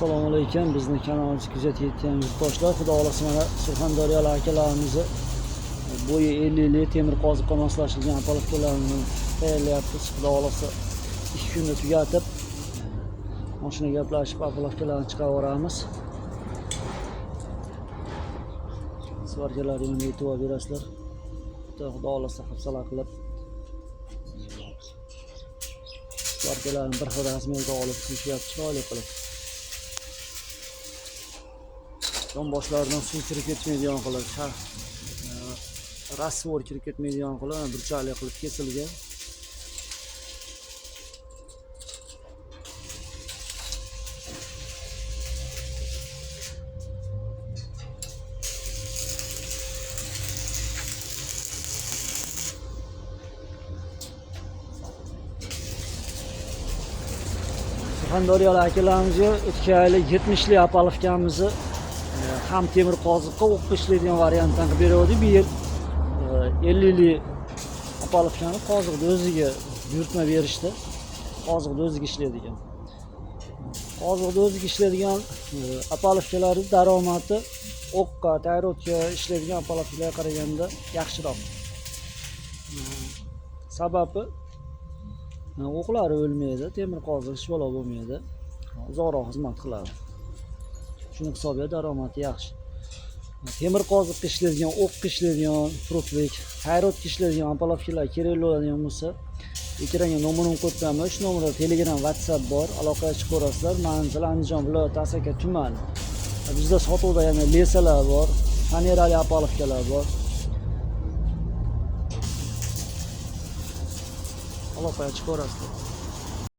Assalomu alaykum. Bizni kanalimizni kuzatayotgan yurtdoshlar, Xudo xohlasa mana Surxondaryolik akalarimizni bo'yi 50 yillik temir qoziqqa moslashilgan palovkalarni tayyorlayapmiz. Xudo xohlasa 2 kunda tugatib, mashina gaplashib palovkalarni chiqarib yuboramiz. Svarkalarga mana e'tibor berasizlar. Xudo xohlasa hafsala qilib svarkalarni bir xil razmerda olib tuzishyapti, chiroyli qilib. Yonboshlaridan suv kirib ketmaydigan qilib, раствор kirib ketmaydigan qilib, burchakli qilib kesilgan. Surxondaryolik akalarimizga o'tgan yili 70 lik apalovkamizni ham temir qoziqqa o'qib ishlaydigan variantdan qilib bergandik. Bu yil 50 lik apalovkani qoziqni o'ziga buyurtma berishdi. Qoziqni o'ziga ishlaydigan. Qoziqni o'ziga ishlaydigan apalovkalarning daromadi o'qqa, tayrodga ishlaydigan apalovkalarga qaraganda yaxshiroq. Sababi o'qlari o'lmaydi, temir qoziq hech balo bo'lmaydi, uzoqroq xizmat qiladi. Shuni hisobiga daromadi yaxshi. Temir qoziqqa ishlaydigan, o'qqa ishlaydigan, prutlik, tayrodga ishlaydigan apalovkalar kerak bo'ladigan bo'lsa, ekranga nomerini qo'yib qo'yaman. Shu nomerda Telegram, WhatsApp bor, aloqaga chiqaverasizlar. Manzil Andijon viloyati Asaka tumani. Bizda sotuvda yana lesalar bor, fanerali apalovkalar bor. Aloqaga chiqaverasizlar.